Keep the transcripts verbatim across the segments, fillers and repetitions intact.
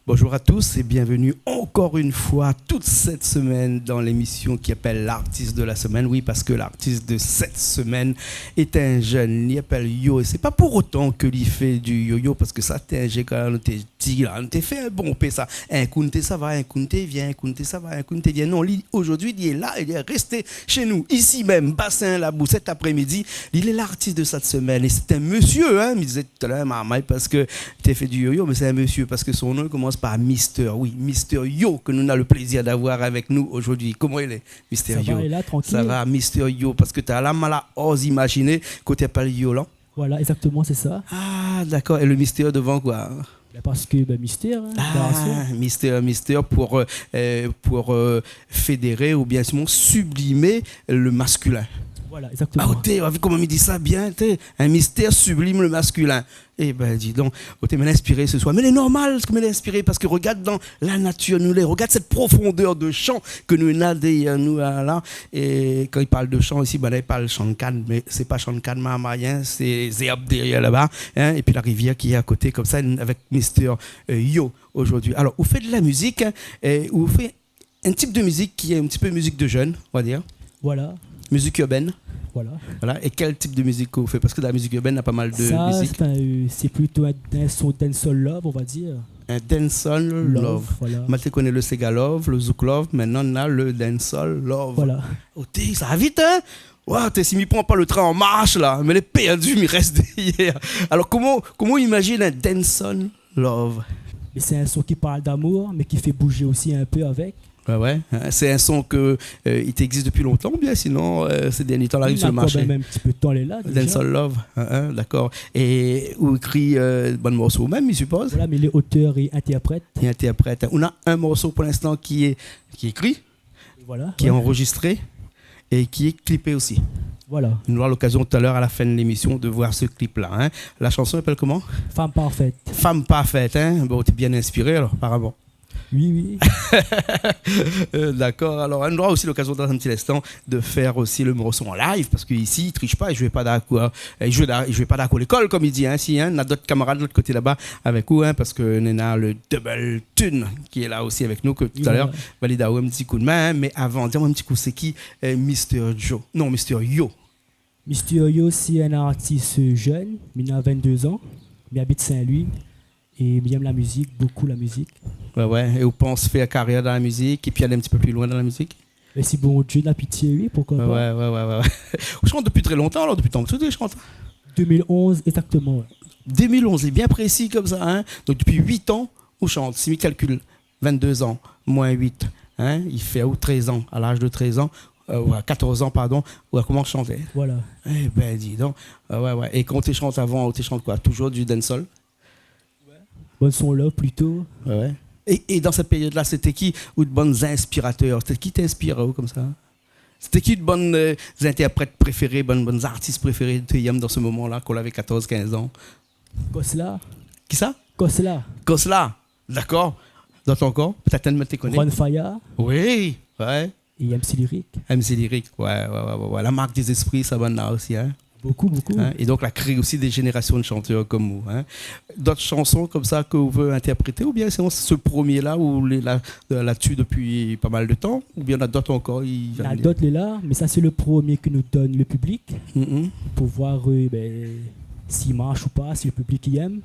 Bonjour à tous et bienvenue encore une fois toute cette semaine dans l'émission qui appelle l'artiste de la semaine. Oui, parce que l'artiste de cette semaine est un jeune, li apèl Yo. Et c'est pas pour autant que li fé du yo-yo, parce que sa té in jé kan nou té ti la, nou té fé in bonpé sa. In kou nou té sava, in kou nou té vien, in kou nou té sava, in kou nou té vien. Non, li, aujourd'hui, li lé la, li lé resté shé nou, isi mèm, Bassin Labou, cet après-midi. Li lé l'artiste de cette semaine. Et c'est un monsieur, hein, mi té di talèr marmay parske té fé du yo-yo, mé sé in monsieur parske son nom i komans par Mister. Oui, Mister Yo, ke nou na le plézir d'avoir avèk nou aujourd'hui. Koman i lé, Mister Yo ? Sa va, lé la, trankil. Sa va, Mister Yo, parske ta la mal a oz imaziné koté i apèl Yo la. Voilà, exactement, c'est ça. Ah, d'accord. Et le mystère devant quoi ? Ben, parce que, ben, mystère, hein, garçon. Ah, mystère, mystère pour, euh, euh, pour, euh, fédérer ou bien sinon sublimer le masculin. Voilà, exactement. Ah, oté, ou la vi koman mi di sa bien, té, un mystère sublime le masculin. Eh ben, dis donc, oté, mi lé inspiré ce soir. Mé lé normal, sak mi lé inspiré, parske regard dan la nature, nou lé, regard cette profondeur de champ ke nou na dèrièr nou la, la. É kan i parl de champ isi, ben la, i parl champ de canne, mé sé pa champ de canne marmay, sé zèrb dèrièr laba, hein, épi la rivièr ki lé a koté, konmsa, avèk Mister, euh, Yo aujourd'hui. Alors, ou fé de la musique, hein, é ou fé un type de musique qui est un petit peu musique de jeune, on va dire. Voilà. Musique urbaine. Voilà. Voilà. Et quel type de musique ou fé ? Parske dan la musique urbaine, na pa mal de musique. Sa, c'est un, euh, c'est plutôt un, un son dancehall love, on va dire. Un dancehall love, love. Voilà. Moin té koné le séga love, le zouk love, mintnan nou na le dancehall love. Voilà. Oté, sa va vit, hein ? Waouh, té, si mi pran pa le train en marche la, mé lé pèrdi, mi rès dèrièr. Alors, koman, koman ou imazine un dancehall love ? Mé sé in son ki parl d'amour, mé ki fé bouzé osi in pé avèk. Ouais, ouais. Hein, sé in son ke, euh, i té égzis dopi lontan, oubien sinon, euh, sé dèrnié tan la ariv sur le marché ? Non, kan mèm in ti pé de tan lé la, déza. Dancehall love, hein, hein, d'accord. É ou ékri, euh, bann morso ou mèm, mi sipoz ? Voilà, mi lé otèr é intèrprèt. É intèrprèt, hein. Ou na in morso pou l'instan ki lé, ki lé ékri, voilà, ki lé anrozistré é ki lé klipé osi. Voilà. Nou nora l'occasion tout à l'heure, à la fin de l'émission, de voir ce clip-là, hein. La chanson i apèl koman ? Femme parfaite. Femme parfaite, hein. Bon, ou té bien inspiré alors, aparaman. Oui, oui. Euh, d'accord. Alors, nou nora osi l'occasion dans un petit instant de faire aussi le morceau en live, parske isi, i trish pa, i zoué pa dakor, i zoué da-, i zoué pa dakor lékol, konm i di, hein, si, hein, na dot kamarad lot koté laba avèk ou, hein, parske nou na le double tune ki lé la osi avèk nou, ke tout à l'heure va li donn aou in ti koudmin, hein, mé avan, di amoin in ti kou, sé ki, euh, Mister Joe ? Non, Mister Yo. Mister Yo, sé in artis, euh, jeune, mi na vingt-deux ans, mi abit Saint-Louis, é mi èm la mizik, bokou la mizik. Ouais, ouais. É ou pans fé karièr dan la mizik, épi alé in ti pé pli loin dan la mizik ? Mé si Bondié na pitié, oui, pourquoi pas. Ouais, ouais, ouais, ouais, ouais. Ou shant dopi trè lontan, alors, dopi tan ke ou shant ? Deux mille onze, exactement, ouais. Deux mille onze, lé bien prési konmsa, hein. Donk, dopi uit an, ou shant, si mi kalkil, vingt-deux ans, moins huit, hein, i fé ou trèz an, à l'âge de treize ans, euh, ou à quatorze ans, pardon, ou la komans shanté. Voilà. Eh ben, dis donc. Ah ouais, ouais. É kan ou té shant avan, ou té shant koi ? Toujours du dancehall ? Bann son love plito. Ouais, ouais. É, é dan sèt périod-la, sété ki out bann inspiratèr ? Sété ki té inspir aou konmsa ? Sété ki out bann, euh, intèrprèt préféré, bann, bann artis préféré té i èm dan se moman-la, kan ou lavé quatorze, quinze ans ? Kosla. Kisa ? Kosla. Kosla. D'accord. Dot ankor ? Pétèt in mèt té koné. Juan Faya. Oui, ouais. É MC Lyric. MC Lyric, ouais, ouais, ouais, ouais, ouais. La Marque des Esprits, sa bann-la osi, hein. Bokou, bokou. Hein, é donk, la kréé osi dé zénérasion de shantèr konm ou, hein. Dot shanson konmsa ke ou vé intèrprété, oubien sinon sé se promié-la ou lé la, euh, la-dsi dopi pa mal de tan, oubien na dot ankor, i... Na dot lé la, mé sa sé le promié ke nou donn le piblik, pou voir, euh, ben, si i marsh ou pa, si le piblik i èm,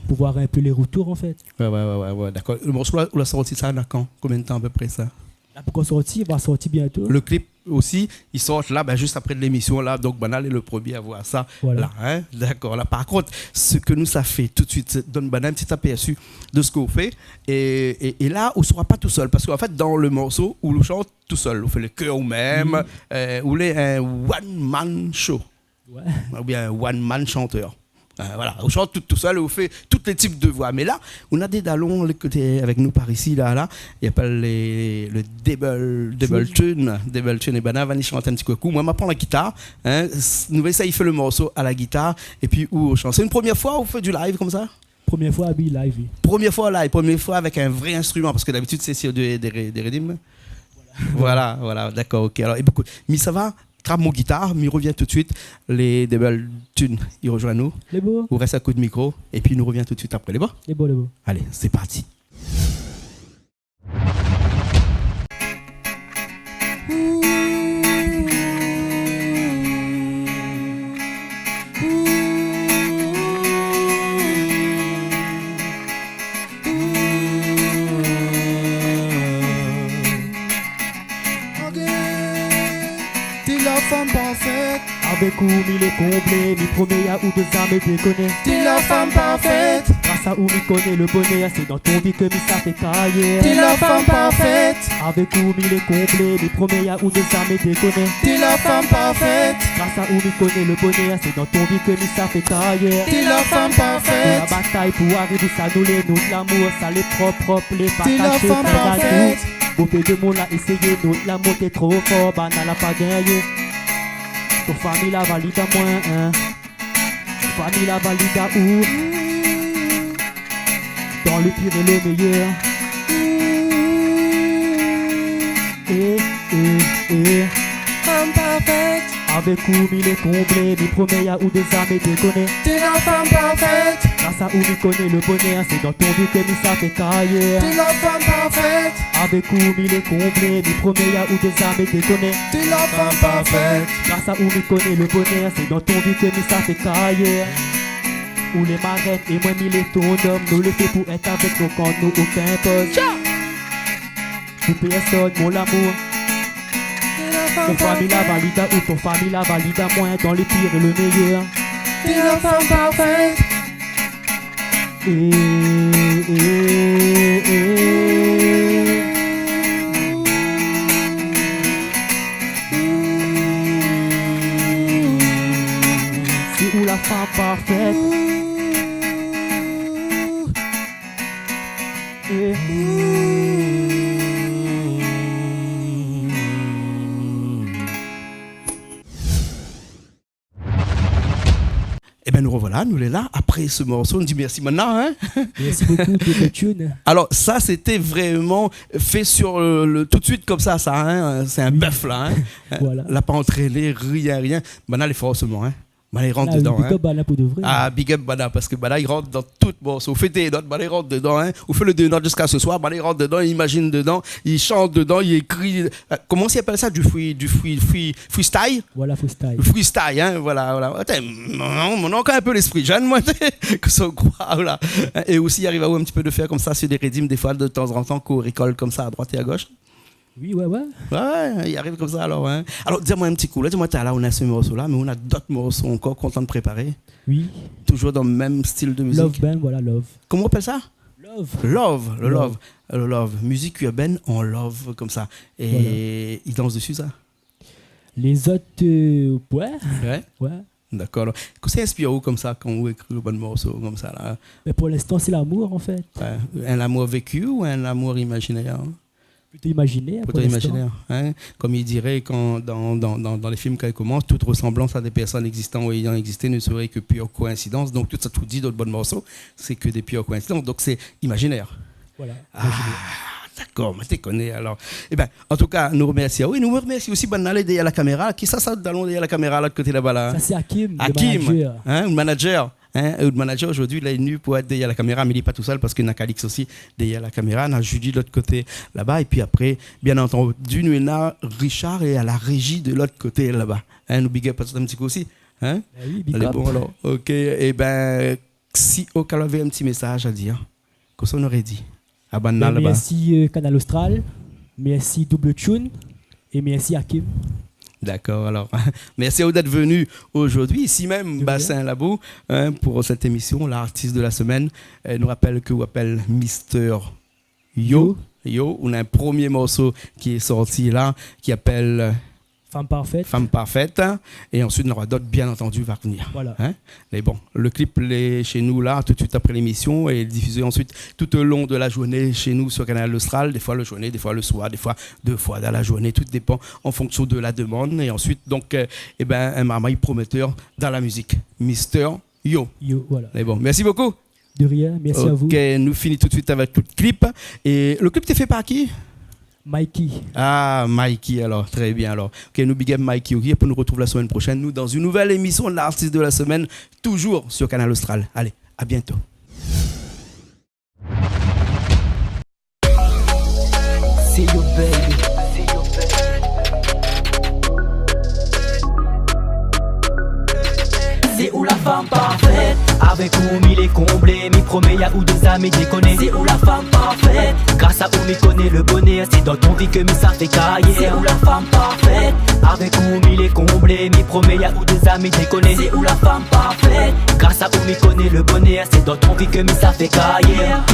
pou voir in pé lé retour, an fèt. Ouais, ouais, ouais, ouais, ouais, d'accord. Le morso-la, ou la sorti sa, na kan ? Konbien de tan a pé pré sa ? La pankor sorti, i va sorti bientôt. Le clip osi, i sort la, ben, zis apré lémision la, donk, banna lé le promié a voir sa, voilà, la, hein. D'accord, la. Par kont, sak nou sa fé tout de suite, sé donn banna in ti apèrsi de sak ou fé. É, é, é la, ou sra pa tousèl, parske an fèt, dan le morso, ou shant tousèl, ou fé le kèr ou mèm, euh, ou lé in one man show. Ouais. Oubien in one man shantèr. Euh, voilà, ou shant tout, tousèl, ou fé tout lé tip de voi. Mé la, nou na dé dalon, lé koté avèk nou par isi, la, la. I apèl lé, le Double, Double Tune. Double Tune. É banna va ni shant in ti koukou. Moin, ma pran la gitar, hein. S-, nou va éséy fé le morso a la gitar. Épi ou shant. Sé in promié foi ou fé du live konmsa ? Première fois, oui, live, oui. Première fois live, première fois avec un vrai instrument, parce que d'habitude, c'est sur des, des ré-, des rythmes. Voilà, voilà, d'accord, ok. Alors, écoute, mi sava trap mon gitar, mi revien tout de suite. Les Double Tune, i rejoinn anou. Lé bo. Ou rès akout mikro, épi nou revien tout de suite apré. Lé bo ? Lé bo, lé bo. Allez, c'est parti. T'es la femme parfaite. Avèk ou mi lé konblé, mi promet aou de zamé dékoné. T'es la femme parfaite. Gras aou mi koné le bonèr, sé dan ton vi ke mi sa fé karyèr. T'es la femme parfaite. Avèk ou mi lé konblé, mi promet aou de zamé dékoné. T'es la femme parfaite. Gras aou mi koné le bonèr, sé dan ton vi ke mi sa fé karyèr. T'es la femme parfaite. Pou la batay pou ariv ousa nou lé, nout lamour sa lé prop, prop, lé pa kaché, pa gardé. T'es la femme parfaite. Bonpé demoun la éséyé, nout lamour té tro for, banna la pa gingné. Ton fami la valid amoin, hein. Fami la valid aou. Dan le pir é le méyèr. Eh, eh, eh. Femme parfaite. Avèk ou mi lé konblé, mi promet aou de zamé dékoné. T'es la femme parfaite. Gras aou mi koné le bonèr, sé dan ton vi ke mi sa fé karyèr. T'es la femme parfaite. Avèk ou mi lé konblé, mi promet aou de zamé dékoné. T'es la femme parfaite. Gras aou mi koné le bonèr, sé dan ton vi ke mi sa fé karyèr. Ou lé marène é moin mi lé ton nonm, nou lé fé pou èt avèk nou kan nou okin poz. Pou pèrsone, mon lamour. Ton fami la valid aou, ton fami la valid amoin, dan le pir é le méyèr. T'es la femme parfaite. Eh, eh, eh, eh. Sé ou la femme parfaite. Eh. Ében, nou revoilà, nou lé la. Apré se morso, nou di mèrsi banna, hein. Merci beaucoup, Double Tune. Alors, ça, c'était vraiment fait sur le, le, tout de suite comme ça, ça, hein. C'est un bœuf, là, hein. Voilà. La pa antréné, rien, rien. Banna lé for, hein. Banna i rant dedan, hein. Big up banna pou de vré. Ah, big up banna, parske banna i rant dan tout morso. Ou fé dé not, banna i rant dedan, hein. Ou fé le dé not ziska se soir, banna i rant dedan, i imazine dedan, i shant dedan, i ékri. Euh, koman i apèl sa ? Du free, du free, free, freestyle ? Voilà, freestyle. Freestyle, hein, voilà, voilà. Atann, mon, mon, mon, ankor in pé léspri zèn, moin, ke sa ou kroi, la. É osi, i ariv aou in ti pé de fèr konmsa, sur des rythmes, des fois, de temps en temps, kan ou rikol konmsa, à droite et à gauche. Oui, ouais, ouais. Ouais, ouais, i ariv konmsa, alor, hein. Alor, di amoin in ti kou, la, di amoin, talèr, ou na se morso-la, mé ou na dot morso ankor k'ou lé antrin de préparé. Oui. Toujours dan le mèm stil de mizik. Love Band, voilà, Love. Koman i apèl sa ? Love. Love, le love. Love. Le love. Mizik urbaine an love, konmsa. Voilà. É i dans dési sa ? Lézot, euh, ouais. Ouais. Ouais. Dakor, alor. Kosa i inspir aou konmsa, kan ou ékri out bann morso konmsa, la ? Mé pou linstan, sé lamour, an fèt. Ouais. In lamour véki ou in lamour imazinèr ? Plito imazinèr, pou linstan. Plito imazinèr, hein. Comme il dirait quand, dans, dans, dans, dans les films, quand il commence, toute ressemblance à des personnes existant ou ayant existé ne serait que pure coïncidence. Donc, tout sa ou di dan out bann morso, sé ke dé pure coïncidence. Donk, sé imazinèr. Voilà, imazinèr. Ah, dakor, ma té koné, alor. Ében, an tou ka, nou remèrsi aou. É nou remèrsi osi banna lé dèrièr la kaméra. Kisa sa, dalon dèrièr la kaméra, lot koté laba, la ? Sa, sé Hakim, le manager. Hakim, hein, le manager. Hein, le manager, zordi, li lé vni pou èt dèrièr la kaméra, mé li lé pa tousèl parske na Calix osi dèrièr la kaméra, na Judy de lot koté laba, épi apré, bien antandi, nou na Richard é a la réji de lot koté laba. Hein, nou big up azot in ti kou osi, hein ? Ba oui, big up. Alé, bon, alor, ok, ében, si ou té lavé in ti mésaz a dir, kosa ou noré di ? A banna laba. Bin, mèrsi, euh, Kanal Austral. Mèrsi Double Tune. É mèrsi Hakim. Dakor, alor, mèrsi aou d'èt vni zordi, isi mèm, Bassin Labou, hein, pou sèt émisyon, l'artiste de la semaine. Euh, nou rapèl ke ou apèl Mister Yo. Yo. Yo, ou na in promié morso ki lé sorti la, ki apèl, euh, Femme Parfaite. Femme Parfaite, hein. É ansuit, nora dot, bien antandi, va vnir. Voilà. Hein ? Mé bon, le clip lé shé nou la, tout de suite après l'émission, et diffusé ensuite tout au long de la journée chez nous sur Kanal Austral, défoi le journée, défoi le soir, défoi dé foi dan la journée, tout dépan en fonction de la demande. Et ensuite, donc, euh, eh ben, in marmay prometteur dan la mizik, Mister Yo. Yo, voilà. Mé bon, merci beaucoup. De rien, merci à vous. Ok, nou fini tout de suite avec le clip. Et le clip, té fé par ki ? Mikey. Ah, Mikey, alors, très bien, alors. Ok, nou big up Mikey, ok, pou nou retrouv la semaine prochaine, nou, dans une nouvelle émission de l'artiste de la semaine, toujours sur Kanal Austral. Allez, à bientôt. Sé yo, baby. Sé ou la fanm parfèt ? Avèk ou mi lé konblé, mi promé a ou dé zami dékoné. Sé ou la fanm parfèt ? Gras a ou mi koné le bonèr, sé dan ton vi ke mi sa fé karyèr. Sé ou la fanm parfèt ? Avèk ou mi lé konblé, mi promé a ou dé zami dékoné. Sé ou la fanm parfèt ? Gras a ou mi koné le bonèr, sé dan ton vi ke mi sa fé karyèr.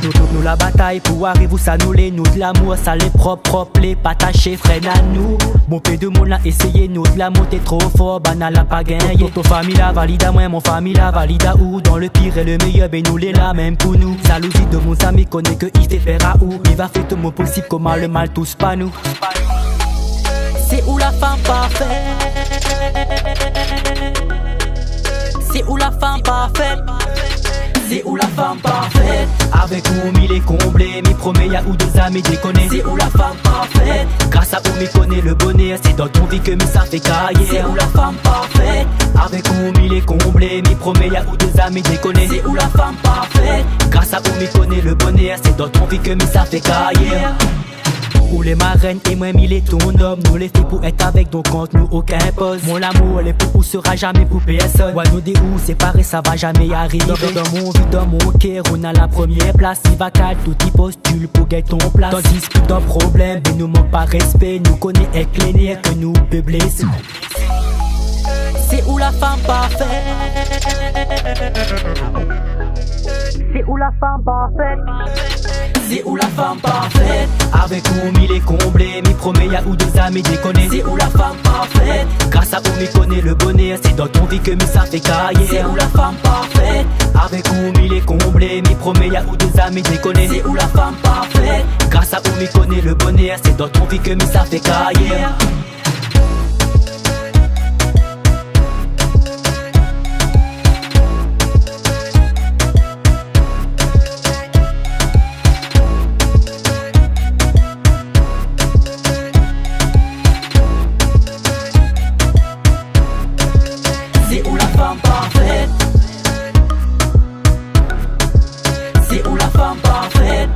Nou, nou, nou la batay pou ariv ousa nou lé, nou de lamour, sa lé prop, prop, lé pa taché, frèn anou. Bonpé de moun la éséyé, nou de lamour té tro for, banna la pa gingné. Ton, ton fami la valid amwin, mon fami la valid aou. Dan le pir é le méyèr, ben nou lé la mèm pou nou. Zalouzi de mon zami, koné ke i fé pèr aou. Mi va fé tout mon posib, koman le mal tous pa nou. Sé ou la fanm parfèt ? Sé ou la fanm parfèt ? Sé ou la fanm parfèt ? Avèk ou mi lé konblé, mi promé a ou dé zami dékoné. Sé ou la fanm parfèt ? Gras a ou mi koné le bonèr, sé dan ton vi ke mi sa fé karyèr. Sé ou la fanm parfèt ? Avèk ou mi lé konblé, mi promé a ou dé zami dékoné. Sé ou la fanm parfèt ? Gras a ou mi koné le bonèr, sé dan ton vi ke mi sa fé karyèr. Ou lé marèn é mwin mi lé ton nonm, nou lé fé pou èt avèk, donk kont nou okin poz. Mon lamour lé pou ou, sera jamé pou pèrsone. Wa nou dé ou séparé, sa va jamé arivé. Dan, dan, dan mon vi, dan mon kèr, ou na la promyèr plas. I va kal tout i postil pou gingn ton plas. Dan dispit, dan problèm, ben nou mank pa rèspé, nou koné èk lé nèr ke nou pé blésé. Sé ou la fanm parfèt ? Sé ou la fanm parfèt ? Sé ou la fanm parfèt ? Avèk ou mi lé konblé, mi promé a ou dé zami dékoné. Sé ou la fanm parfèt ? Gras a ou mi koné le bonèr, sé dan ton vi ke mi sa fé karyèr. Sé ou la fanm parfèt ? Avèk ou mi lé konblé, mi promé a ou dé zami dékoné. Sé ou la fanm parfèt ? Gras a ou mi koné le bonèr, sé dan ton vi ke mi sa fé karyèr. Sé ou la fanm parfèt ? Sé ou la fanm parfèt ?